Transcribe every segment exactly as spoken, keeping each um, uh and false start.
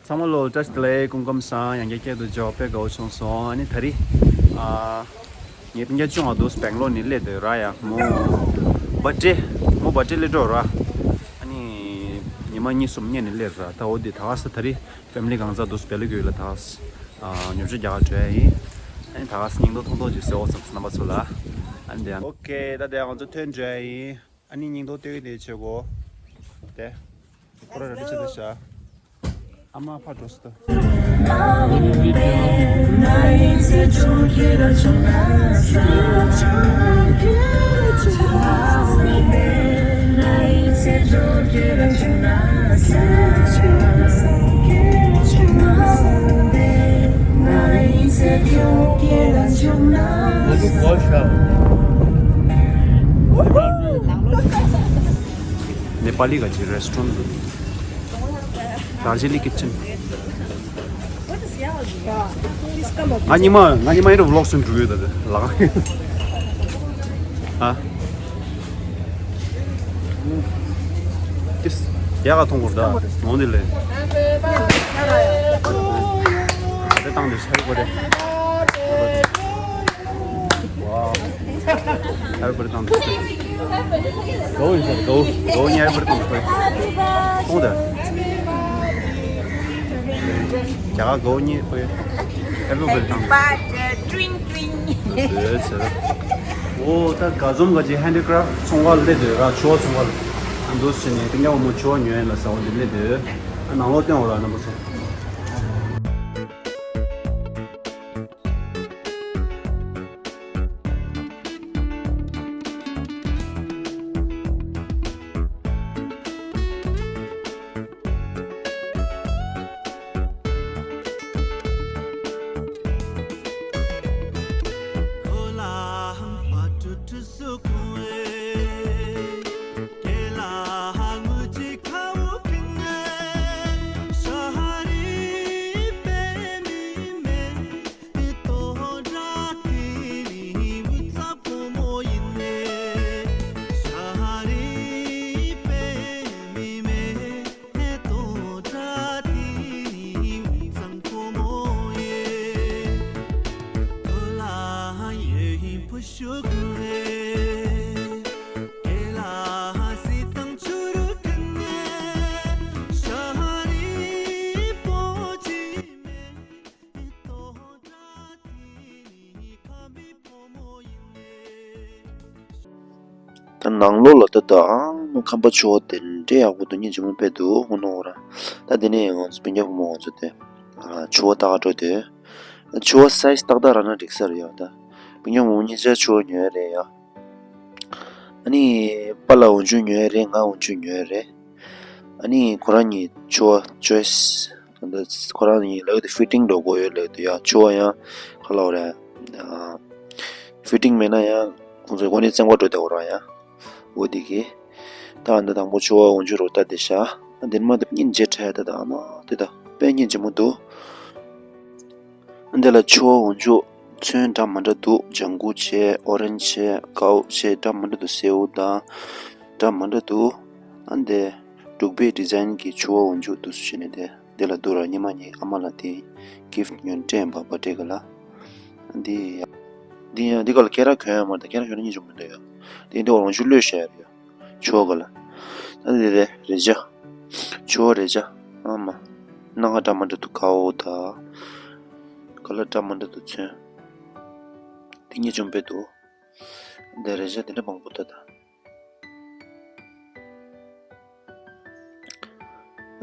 ཚང་མ་ལོ་བཀྲ་ཤིས་བདེ་ལེགས། སྐུ་ཁམས་བཟང་། ཡང་བསྐྱར་སྐྱེལ་དུ་འཇོག་དཔེ་དགའ་བོ་བྱུང་སོང་། ཨ་ནི་ད་རེས་ཨ་ངའི་སྤུན་ཀྱག་ཆུང་བ་དུ་སྦེང་ལོར་ནས་སླེབས་འདུག་ར། ཡ་མོ་བར་ཐ་ཌེ་མོ་བར་ཐ་ཌེ་སླེབས་འགྲོ་ར། ཨ་ནི་ཉི་མ་གཉིས་གསུམ་སྔོན་ནས་སླེབས་ར། ད་འོ་དེ་ད་ག་ས་ད་རེས་ཕེ་མི་ལི་གང་ཚ་དུ་སྦེ་ལ་གུ་ལ་ད་ག་ས་ཨ་ཉོ་ཆ་རྒྱག་ག་འགྲོ་ཡ་ཡིན། ཨ་ནི་ད་ག་ས་སྙིང་སྟོབས་ཐོང་ཐོང་ཅིག་ཟེར་འོ་ཙམ་རྣམ་པ་ཚོ་ལ། ཨ་ནི་དེ་ཡང་ཨོ་ཁེ། ད་དེ་ང་ཚོ་ཐོན་འགྲོ་ཡ་ཡིན། ཨ་ནི་སྙིང་སྟོབས་སྟོན་གྱི་དེ་བྱེད་གོ། དེ། ཁོ་ར་ར་བི་ཆེ་དེ་ཤ། ཨ་མ་ཕ་འགྲོ་སི་ཏོ། ནེ་པ་ལི་ག་ཅི་རེ་སི་ཊོ་རན་འདུག་ད་རྗེས་ལི་ཀི་ཅན། ང་ཉི་མ་ང་ཉི་མ་ཡིན་རུ་ཝི་ལོག་སུན་འགྲོ་གི་ཡོད་ད་དེ་ལག་ཨ། ཏིས་ཡག་ག་མཐོང་གོ་ད་ནོང་དེ་ལས། དེ་བཏང་དེ་ཤ་རི་གོ་རེ། ཝའོ། ཧེ་པི་བར་ཐི་ཌེ་བཏང་དེ་ཤ། གའུ་ཡིན་ས་གའུ་གའུ་ཉི་ཧེ་པི་བར་ཐི་ཌེ་བཏང་དེ་ཤ། མཐོང་དེ། རྒྱ་གར་གའུ་གཉིས་པོ་ཧེ་པི་བར་ཐི་ཌེ་བཏང་དེ། ཨོ་ད་ག་འཛོམས་ག་ཅིག་ཧེན་ཌི་ཀ་རབ་ཚོང་ཁང་སླེབས་འདུག་ར། ཆུ་བ་ཚོང་ཁང་ལ་འདུག་ཟེར་ནས་སྤུན་ཀྱག་བུ་མོ་ཆུ་བ་ཉོས་ལ་ཟ་བ་འདི་སླེབས་འདུག་ཨ་ནང་ལོགས་སྟོན་འོ་ར་རྣམ་པ་ཚོ། ད་ནང་ལོགས་ལ་ད་ད་ཨ་མ་ཁམས་པ་ཆུ་བ་དེ་འདྲའི་ཡག་པོ་འདུག་སྙིང་རྗེ་མོ་དཔེ་འདུག་ཧུ་ནོ་ར། ད་དེ་ནས་ང་ཚོ་སྤུན་ཀྱག་བུ་མོ་ང་ཚོ་དེ་ཨ་ཆུ་བ་ལྟ་ག་འགྲོ་དེ། ཆུ་བ་སའི་ཛི་ཏག་ཏག་རག་ན་འགྲིག་ས་རེད་ཡ། ད་སྤུན་ཀྱག་བུ་མོ་གཉིས་ཆ་ཆུ་བ་ཉོས་རེད་ཡ། ཨ་ནི་པཱ་ལགས་འོག་འཇུག་ཉོས་རེད། ང་འོག་འཇུག་ཉོས་རེད། ཨ་ནི་ཁོ་རང་གཉིས་ཆུ་བ་ཅོའི་སི། ཁོ་རང་གཉིས་ལབ་དེ་ཕི་ཊིང་འགྲོ་དགོས་ཡོད་ལབ་དེ་ཡ། ཆུ་བ་ཡང་ག་ལབ་རེད། ཕི་ཊིང་མེད་ན་ཡང་ཁོང་ཚོའི་སྒོ་ནས་བཙན་པོ་འགྲོ་དེ་འོ་ར་ཡ། འོ་དེ་གི། ད་འདི་དང་པོ་ཆུ་བ་འོག་འཇུག་རོ་ད་དེ་ཤ། ཨ་འདིར་མ་དེ་སྙིང་རྗེ་ཕྲད་ད་ད་ཨ་མ་དེ་ད་དཔེ་སྙིང་རྗེ་མོ་འདུག་འདི་ལ་ཆུ་བ་འོག་འཇུག་ཚོན་འདྲ་མི་འདྲ་འདུག་ལྗང་གུ་བྱས། ཨོ་རེན་ཇི་བྱས། གའུ་བྱས། འདྲ་མི་འདྲ་འདུག་སེའུ་དང་འདྲ་མི་འདྲ་འདུག་ཨ་འདི་འབྲུག་པའི་ཌི་ཛའིན་གྱི་ཆུ་བ་འོག་འཇུག་འདུག་སུ་བྱས་ནས་དེ་འདི་ལ་འདུག་ར། ཉི་མ་གཉིས་ཨ་མ་ལ་དེ་གིཕ་ཊི་ཉོས་སྤྲད་པ་བར་ཐི་ཌེ་ག་ལ། འདི་འདི་ཡང་འདི་ག་ལ་ཁྱེད་རང་གོན་ཡོད་མ་རེད། ད་ཁྱེད་རང་གོན་ན་སྙིང་རྗེ་མི་འདུག་ཡ། འདི་འདི་འོག་འཇུག་གློད་བཞག་ཡ་རེད་ཡ། ཆུ་བ་ག་ལ། ད་འདི་རེ་རེ་ཅག་ཆུ་བ་རེ་ཅག་ཨ་མ། སྣ་ཁ་འདྲ་མི་འདྲ་འདུག་གའུ་ད། ཀ་ལར་འདྲ་མི་འདྲ་འདུག་ཚོན། འདི་སྙིང་རྗེ་མོ་དཔེ་འདུག་འདི་རེ་ཅག་འདི་འདྲ་མང་པོ་འདུག་ད།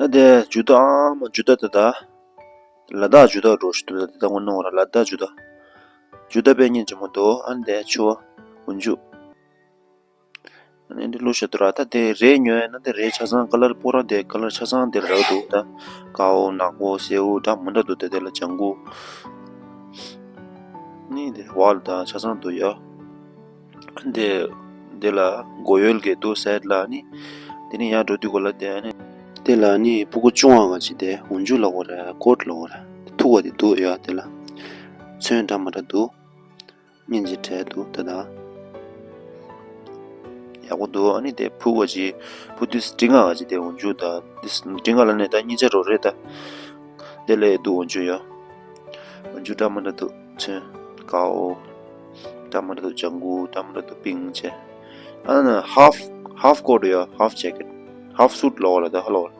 ད་འདི་ཇུ་ཏ་ཨ་མ་ཇུ་ཏ་ད་ད། ལ་དྭགས་ཇུ་ཏ་འགྲོ་ཞིག་འདུག་ད་འདི་ད་ངོ་ནོར་ར། ལ་དྭགས་ཇུ་ཏ། ཇུ་ཏ་དཔེ་སྙིང་རྗེ་མོ་འདུག་ཨ་འདི་ཆུ་བ་འོག་འཇུག་ཨ་ནི་འདི་ལོ་ཤ་དུ་ར། ད་དེ་རེ་ཉོས་ན་དེ་རེ་ཆ་ཚང་ཀ་ལར་པོ་ར་དེ་ཀ་ལར་ཆ་ཚང་དེ་རག་འདུག་ད་ཀའོ་ནག་པོ་སེའུ་འདྲ་མི་འདྲ་འདུག་དེ་དེ་ལ་ལྗང་གུ་ནི་དེ་ཝལ་ད་ཆ་ཚང་འདུག་ཡ། དེ་དེ་ལ་མགོ་ཡོལ་གྱི་འདུག་སའིཌ་ལ་ནི། དེ་ནི་ཡར་འགྲོ་དུས་གོ་ལ་དེ་ནི། དེ་ལ་ནི་ཕྲུ་གུ་ཆུང་བ་ག་ཅིག་དེ་འོག་འཇུག་ལ་གོ་ར་ཀོཊ་ལ་གོ་ར་ཐུག་པ་དེ་འདུག་ཡ། དེ་ལ་ཚོན་འདྲ་མི་འདྲ་འདུག་སྙིང་རྗེ་བྲལ་འདུག་ད་ད། ཡག་པོ་འདུག་ཨ་ནི་དེ་ཕྲུ་གུ་ཅིག་ཕྲུ་དུས་འབྲིང་ང་ཅིག་དེ་འོག་འཇུག་ད་འདི་འབྲིང་ང་ལ་ནི་ད་གཉིས་ཆ་རོ་རེད་ད། དེ་ལས་འདུག་འོན་ཆུ་ཡོད། འོན་ཆུ་འདྲ་མི་འདྲ་འདུག་ཚོན་ཀའོ། འདྲ་མི་འདྲ་འདུག་ལྗང་གུ་འདྲ་མི་འདྲ་འདུག་པིང་ཆེ། ཨ་ན་ཧཱ་ཧྥ་ཧཱ་ཧྥ་ཀོ་ཊི་ཡོད། ཧཱ་ཧྥ་ཇེ་ཀེ་ཊི། ཧཱ་ཧྥ་སུ་ཊི་ལོ་བ་ལ་ད་ཧ་ལོ་བ་ལ།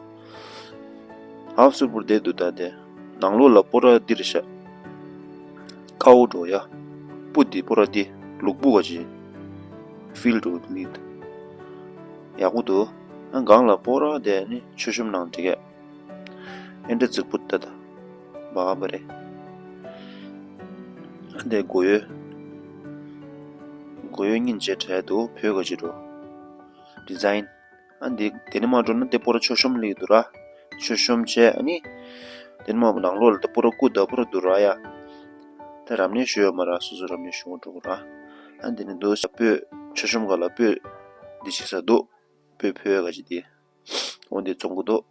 ཧཱ་ཧྥ་སུ་ཊི་པུར་དེ་འདུག་ད་དེ། ནང་ལོགས་ལ་པོ་ར་འདི་རེད་ཤག་ཀའོ་འགྲོ་ཡ། སྤུ་འདི་པོ་ར་འདི་ལུག་སྤུ་ག་ཅི། ཕིལ་འགྲོ་ལིད། ཡག་པོ་འདུག་ཨ་སྒང་ལ་པོ་ར་དེ་ནི་མཆོད་གཤོམ་ནང་འགྲིག་གས། ཨེ་འདྲ་རྫིག་པོ་ད་ད། བ་བ་རེད། ཨ་འདི་སྒོ་ཡོལ། སྒོ་ཡོལ་སྙིང་རྗེ་དྲགས་འདུག་བོད་ག་ཅི་འགྲོ། ཌི་ཛའིན། ཨ་འདི་དེ་ནི་མ་འགྲོ་ན་དེ་པོ་ར་མཆོད་གཤོམ་ལིག་འདུག་ར། མཆོད་གཤོམ་བྱས་ཨ་ནི། དེ་ནི་མ་ནང་ལོགས་ལ་དེ་པོ་ར་སྐུ་ད་པོ་ར་འདུག་ར་ཡ། ད་རབ་གནས་ཞུ་ཡོད་མ་ར་སོ་སོ་རབ་གནས་ཞུ་འགྲོ་གི་ར། ཨ་འདི་ནི་འདུག་ས་སྤོས་མཆོད་གཤོམ་ག་ལ་སྤོས། འདི་ཞིག་ས་འདུག་སྤོས་ཕོ་ཡ་ག་ཅི་དེ། འོ་འདི་བཙོང་གི་འདུག་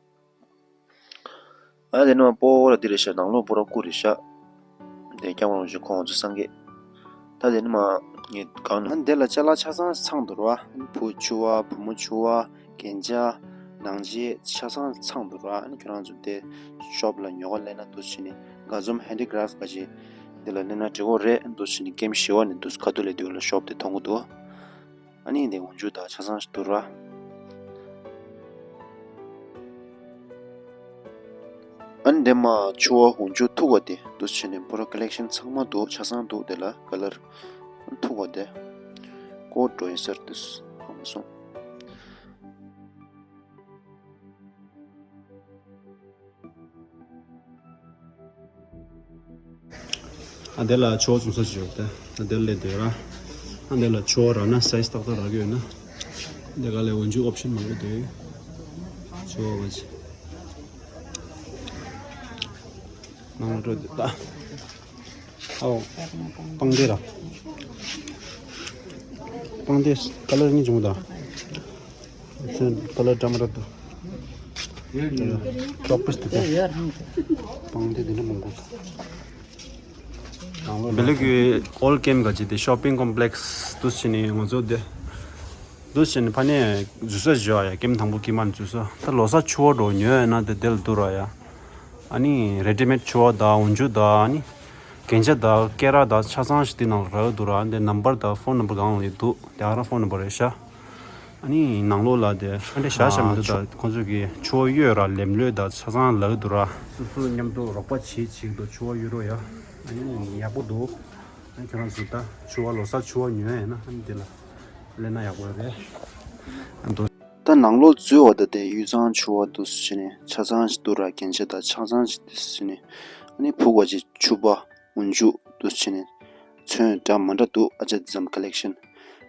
ཨ་དེ་ནི་མ་པོ་ར་འདི་རེད་ཤག་ནང་ལོགས་པོ་ར་སྐུ་རེད་ཤག་དེ་སྐྱབས་མགོན་རིན་པོ་ཆེ་ཁོང་ཚོ་སངས་རྒྱས། ད་དེ་ནི་མ་ངས་གང་ནས། ཨ་འདི་ལ་ཅ་ལག་ཆ་ཚང་ཚང་འདུག་ར། བུ་ཕྲུག་ཕྲུ་བ་བུ་མོ་ཕྲུ་བ་རྒྱན་ཆ་ནང་ཆས་ཆ་ཚང་ཚང་འདུག་ར། ཨ་ནི་ཁྱོད་རང་ཚོ་དེ་ཤོབ་ལ་ཉོ་ག་སླེབས་ན་འདུག་སེ་བྱས་ནས་དགའ་འཛོམས་ཧེན་ཌི་ཀེ་རབ་ག་ཅི་འདི་ལ་སླེབས་ན་འགྲིག་གོ་རེད། འདུག་སེ་བྱས་ནས་ཀེམ་བཞི་བ་ནས་འདུག་སེ་ཁ་ཐུག་ལ་འདི་ལ་ཤོབ་དེ་མཐོང་གི་འདུག་ཨ་ནི་འདི་འོན་ཆུ་དང་ཆ་ཚང་ཞིག་འདུག་ར། ཨ་ནི་འདི་མ་ཕྱུ་པ་འོན་ཆུ་མཐུག་པ་དེ་འདུག་སེ་བྱས་ནས་པོ་ར་ཀ་ལེག་ཤན་ཚང་མ་འདུག་ཆ་ཚང་འདུག་དེ་ལ་ཀ་ལར་མཐུག་པ་དེ་ཀོ་ཊི་འདྲ་ཡིན་ས་རེད་འདུག་ཧ་མ་སོང་། ཨ་དེ་ལ་ཕྱུ་པ་བཙོང་ས་ཅིག་ཡོད་དེ། ཨ་དེ་ལ་སླེབས་བསྡད་ར། ཨ་དེ་ལ་ཕྱུ་པ་རག་ན་སའི་ཛི་ཏག་ཏག་རག་གི་ཡོད་ན། དེ་ག་ལས་འོན་ཆུ་ཨོབ་ཤན་མང་པོ་འདུག་ཕྱུ་པ་བ་ཅི། ནང་ལ་འགྲོ་འདུག་ད། ཨའོ། པང་གདན་ར། པང་གདན་ཀ་ལར་གཉིས་བྱུང་ད། ཚོན་ཀ་ལར་འདྲ་མི་འདྲ་འདུག་ཀྲོ་པིས་འདུག་ད། པང་གདན་འདི་འདྲ་མང་པོ་འདུག་བེ་ལུ་གི་ཨོལ་ཀེམ་ག་ཅི་དེ་ཤོ་པིང་ཀོམ་པི་ལེགས་འདུག་སེ་བྱས་ནས་ང་ཚོ་དེ། འདུག་སེ་བྱས་ནས་ཕ་ནས་འཛུལ་ས་བཞག་ཡ། ཀེམ་དང་པོ་དཀྱིལ་མ་ནས་འཛུལ་ས། ད་ལོ་གསར་ཕྱུ་པ་འདྲ་ཉོ་ཡ་ན་དེ་དེ་ལ་འདུག་ར་ཡ། ཨ་ནི་རེ་ཌི་མེད་ཕྱུ་པ་དང་འོན་ཆུ་དང་ཨ་ནི་རྒྱན་ཆ་དང་སྐེ་རགས་དང་ཆ་ཚང་ཞིག་དེ་ནང་ལ་རག་འདུག་ར། འདི་ནམ་བར་དང་ཕོན་ནམ་བར་སྒང་ལ་འདུག་དེ་ཨ་ར་ཕོན་ནམ་བར་རེད་ཤག་ཨ་ནི་ནང་ལོགས་ལ་དེ་ཨ་འདྲ་བཞག་བཞག་མི་འདུག་ད་ཁོང་ཚོ་གི་ཕྱུ་པ་གཡོས་ར་ལེབ་ལོས་དང་ཆ་ཚང་ལག་འདུག་ར། སོ་སོ་མཉམ་དུ་རོགས་པ་བྱེད་བྱེད་འདུག་ཕྱུ་པ་གཡོས་རོགས་ཡ། ཨ་ནི་ཡག་པོ་འདུག་ཨ་ཁྱོད་རང་ཚོ་ད་ཕྱུ་པ་ལོ་གསར་ཕྱུ་པ་ཉོ་ཡ་ཡིན་ན་ཨ་ནི་དེ་ལ་སླེབས་ན་ཡག་པོ་རེད། ད་ནང་ལོགས་འཛུལ་བ་ད་དེ་དབུས་གཙང་ཕྱུ་པ་འདུག་སེ་བྱས་ནས་ཆ་ཚང་ཞིག་འདུག་ར། རྒྱན་ཆ་དང་ཆ་ཚང་ཞིག་འདུག་སེ་བྱས་ནས་ཨ་ནི་ཕྲུ་གུ་ག་ཅི་ཕྱུ་པ་འོན་ཆུ་འདུག་སེ་བྱས་ནས་ཚོན་འདྲ་མི་འདྲ་འདུག་ཨ་ཅག་འདི་ཙམ་ཀ་ལེག་ཤན།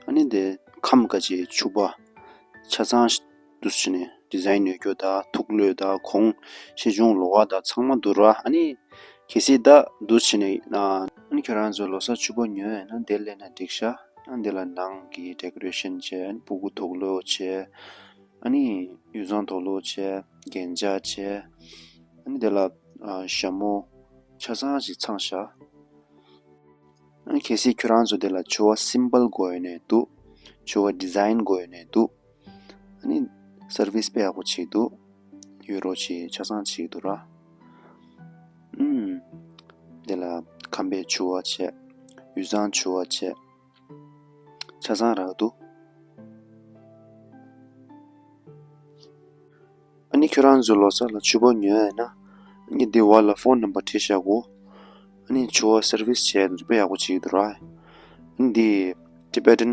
ཨ་ནི་དེ་ཁམས་ག་ཅི་ཕྱུ་པ་ཆ་ཚང་ཞིག་འདུག་སེ་བྱས་ནས་ཌི་ཛའིན་ཡོད་རྒྱུ་དང་ཐུགས་བློས་དང་གོང་ཆེ་ཆུང་ལོགས་ཀ་དང་ཚང་མ་འདུག་ར། ཨ་ནི་གལ་སྲིད་ད་འདུག་སེ་བྱས་ནས་ཨ་ནི་ཁྱོད་རང་ཚོ་ལོ་གསར་ཕྱུ་པ་ཉོ་ཡ་ན་དེ་སླེབས་ན་འགྲིག་ཤག་ཨ་ནི་དེ་ལ་ནང་གི་ཌེ་ཀོ་རེ་ཤན་བྱས། ཨ་ནི་སྤུ་གུ་དུག་ལོག་བྱས། ཨ་ནི་དབུས་གཙང་དུག་ལོག་བྱས། རྒྱན་ཆ་བྱས། ཨ་ནི་དེ་ལ་ཨ་ཞྭ་མོ་ཆ་ཚང་ཞིག་ཚང་ཤག་ཨ་ནི་གལ་སྲིད་ཁྱོད་རང་ཚོ་དེ་ལ་ཕྱུ་པ་སིམ་པལ་དགོས་ཡོད་ནའི་འདུག་ཕྱུ་པ་ཌི་ཛའིན་དགོས་ཡོད་ནའི་འདུག་ཨ་ནི་སར་བིས་དཔེ་ཡག་པོ་བྱེད་འདུག་ཡོད་རོགས་བྱེད། ཆ་ཚང་བྱེད་འདུག་ར། ཨུམ། དེ་ལ་ཁམས་པའི་ཕྱུ་པ་བྱས། དབུས་གཙང་ཕྱུ་པ་བྱས། ཆ་ཚང་རག་འདུག་ཨ་ནི་ཁྱོད་རང་ཚོ་ལོ་གསར་ལ་ཕྱུ་པ་ཉོ་ཡ་ན་ཨ་ནི་འདི་བར་ལ་ཕོན་ནམ་བར་བྲིས་བཞག་གོ་ཨ་ནི་ཕྱུ་པ་སར་བིས་བྱས་འདུག་དཔེ་ཡག་པོ་བྱེད་ཀྱི་འདུག་ར། ཨ་ནི་འདི་Tibetan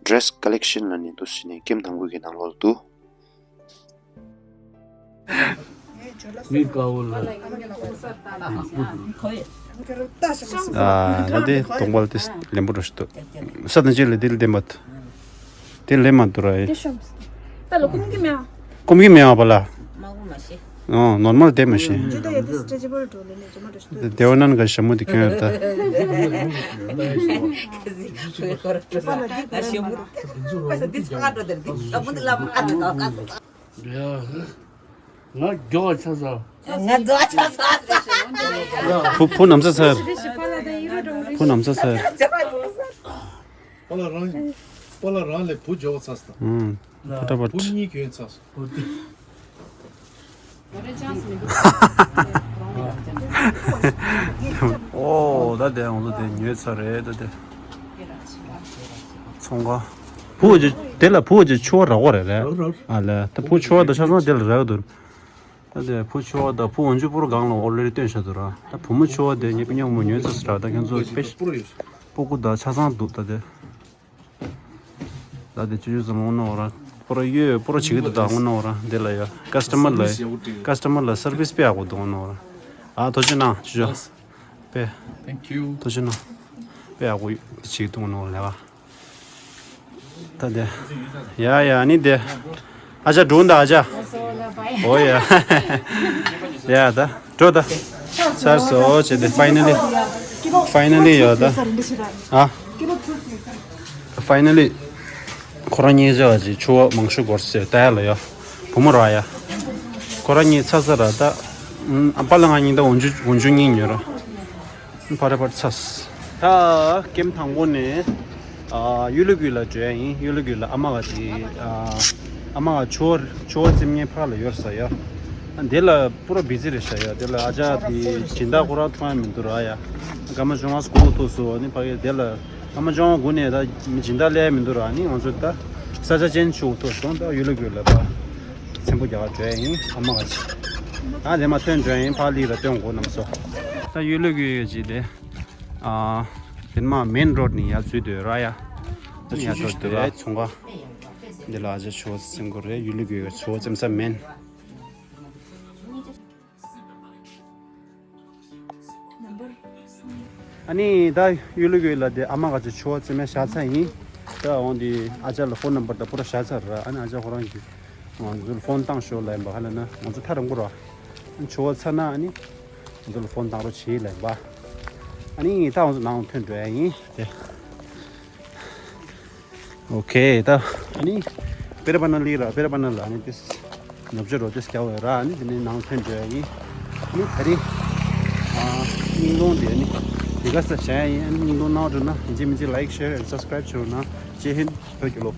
Dress Collection ལ་ནི་འདུག་སེ་བྱས་ནས་ཀེམ་དང་པོ་གི་ནང་ལོགས་ལ་འདུག་མི་དཀར་པོ་ལ། ཨ་ད་དེ་གདོང་པ་ལ་དེ་ལེན་པོ་འགྲོ་ཞིག་འདུག་ས་དང་ཅི་ལ་དེ་ལ་ལྡན་པ། དེ་ལས་མ་འདུག་ར་ཡེ། དེ་ཤོམ། ད་ལོ་ཀུམ་གི་མེ་ཨ། ཀུམ་གི་མེ་ཨ་པ་ལ། མ་གུ་མ་ཤེས། ཨོ་ནོར་མལ་དེ་མ་ཤེས། ཇི་ལྟ་ཡོད་དེ་སི་ཊེ་ཅི་བོར་འགྲོ་ལེ་ནས་ཇོ་མ་འགྲོ་ཤི་དེ་དེ་བ་ནན་ག་ཞྭ་མོ་དེ་ཁྱོད་ཡོད་ད། ཁ་ཟི་ཁོའི་སྐོར་འགྲོ་ན་ཞྭ་མོ་རུ་ཁ་ཟི་དེ་ཚང་ང་འགྲོ་དེར་གི་ཞྭ་མོ་དེ་ལ་མ་ཨ་ད་ག་ག་ཟི། ང་མགྱོགས་ཆ་ས། ང་མགྱོགས་ཆ་ས། བུ་བུ་ནམ་ས་སར། བུ་ནམ་ས་སར། པ་ལ་རང་པ་ལ་རང་ལས་བུ་མགྱོགས་ཚ་ས། ཨུམ། ཕ་ཏྲ་བུ་པ་ཏྲ། གཉིས་གྱོན་ཚ་ས། ཨོ་དེ། ང་རེ་ཅང་སི་མི་འདུག་ཨོ་ད་དེ་ང་ཚོ་དེ་ཉོས་ཚར་རེད་ད་དེ། ཚོང་ཁང་། བུ་ཅི་དེ་ལ་བུ་ཅི་ཆུ་བ་རག་པ་རེད་རེད། རག་རག་ཨ་ལས་ད་བུ་ཆུ་བ་ད་ཆ་ཚང་དེ་ལ་རག་འདུག་ད་དེ་བུ་ཆུ་བ་ད་བུ་འོན་ཆུ་པུར་སྒང་ལ་ཨོ་ལེ་རི་སྟོན་བྱ་འདུག་ར། ད་བུ་མོ་ཆུ་བ་དེ་ངས་པི་ཉོག་མོ་ཉོས་ཚར་ཟེར་ར། ད་ཁྱེད་ཚོ་དཔེ་སྤུ་གུ་ད་ཆ་ཚང་འདུག་ད་དེ། ད་དེ་ཆུ་ཆུ་ཙམ་འོང་ནོ་ར། པོ་ར་ཡོད་པོ་ར་བྱེད་ཀྱི་འདུག་ད་འོང་ནོ་ར། དེ་ལ་ཡ་ཀ་སི་ཊ་མར་ལ་ཀ་སི་ཊ་མར་ལ་སར་བི་སི་དཔེ་ཡག་པོ་འདུག་འོང་ནོ་ར། ཨ་ཐུགས་རྗེ་གནང་ཆུ་ཆུ། དཔེ། Thank you. ཐུགས་རྗེ་གནང་། དཔེ་ཡག་པོ་བྱེད་ཀྱི་འདུག་འོང་ནོ་ར་ལས་ཀ་ད་དེ། ཡ་ཡ་ནི་དེ། ཨ་ཅག་འགྲོ་འདུག་ཨ་ཅག་ཨོ་ཡ། ཡ་ད་འགྲོ་ད། ཚར་སོ་བྱས་ཏེ་ཕའི་ནལ་ལི། ཕའི་ནལ་ལི་ཡོད་ད། ཨ། ཕའི་ནལ་ལི། ཁོ་རང་གཉིས་ཆ་ཅིག་ཆུ་བ་མང་ཤོས་འགོར་ཟེར་ལྟ་ཡ་ལ་ཡ། བུ་མོ་ར་ཡ། ཁོ་རང་གཉིས་ཚ་ཚ་ར་ད། ཨམ་པ་ལ་ང་གཉིས་ད་འོན་ཆུ་འོན་ཆུ་གཉིས་ཉོས་ར། ཕར་ཕར་ཚ། ད་ཀེམ་དང་པོ་ནས། ཨ་གཡུ་ལོ་གུ་ལ་འགྲོ་ཡ་ཡིན། གཡུ་ལོ་གུ་ལ་ཨ་མ་ག་ཅིག་ཨ་ཨ་མ་ག་ཆུ་བ་ཆུ་བ་རྩེད་མཁན་ཕར་ལ་ཡོད་ས་ཡ། དེ་ལ་པུ་ར་བི་ཛི་རེད་ཤག་ཡ། དེ་ལ་ཨ་ཅག་དེ་སྦྱིན་བདག་ཁོ་རང་མཐོང་ཡ་མི་འདུག་ར་ཡ། སྐར་མ་བཅོ་ལྔ་སྒུག་ཐུབ་སོང་ནི་ཕ་གི་དེ་ལ་སྐར་མ་བཅོ་ལྔ་སྒུག་ནས་ད་མི་སྦྱིན་བདག་སླེབས་ཡ་མི་འདུག་ར། ནི་ང་ཚོ་ད་ས་ཆ་ཅན་ཆུ་ཐུབ་སོང་། ད་གཡུ་ལོ་གུ་ལ་ཕར་ཚེམ་པོ་རྒྱག་ག་འགྲོ་ཡ་ཡིན། ཨ་མ་ག་ཅིག་ཨ་དེ་མ་ཐོན་འགྲོ་ཡ་ཡིན། ཕར་ལི་ལ་སྟོན་དགོས་རྣམས་སོ། ད་གཡུ་ལོ་གུ་ཡོད་ཅིག་དེ། ཨ་དེ་མ་མེན་རོ་ཌི་ནི་ཡར་འཛུལ་སྡོད་ར་ཡ། ད་ཡར་འགྲོ་སྡོད་ར་ཚོང་ཁང་། འདི་ལ་ཨ་ཅག་ཆུ་བ་རྩེད་དགོས་རེད། གཡུ་ལོ་གུ་ཡོད་ཆུ་བ་རྩེད་ས་མེན། ཨ་ནི་ད་གཡུ་ལོ་གུ་ལ་དེ་ཨ་མ་ག་ཅིག་ཆུ་བ་རྩེད་མ་བཞག་ཚར་ཡིན། ད་འོང་དེ་ཨ་ཅག་ལ་ཕོན་ནམ་བར་ད་པུ་ར་བཞག་ཚར་ར། ཨ་ནི་ཨ་ཅག་ཁོ་རང་གིས་ང་ཚོ་ལ་ཕོན་བཏང་ཤོག་ལབ་ཡིན་པ། ཧ་ལས་ན་ང་ཚོ་ཐག་རིང་པོ་ར། ཨ་ནི་ཆུ་བ་ཚར་ན་ཨ་ནི་ང་ཚོ་ལ་ཕོན་བཏང་རོགས་བྱེད་ལབ་ཡིན་པ། ཨ་ནི་ད་ང་ཚོ་ནང་ཐོན་འགྲོ་ཡ་ཡིན་དེ། ཨོ་ཁེ། ད་ཨ་ནི་པེ་ར་པ་ན་ལི་ར། པེ་ར་པ་ན་ལ་ཨ་ནི་ཏིས་ནུབ་ཕྱོགས་རོ་ཏིས་རྒྱག་འོས་ར། ཨ་ནི་དེ་ནས་ནང་ཐོན་འགྲོ་ཡ་ཡིན། ཨ་ནི་ད་རེས་ཨ་སྙིང་རླུང་དེ་ཨ་ནི་དེ་ག་ས་བྱ་ཡ་ཡིན། ཨ་ནི་སྙིང་རླུང་གནང་འགྲོ་ན་ཡིན་གཅིག་མིན་གཅིག་like, share and subscribe བྱོས་ན་ཇེ་ཧིན་བོད་ཀྱི་ལོ།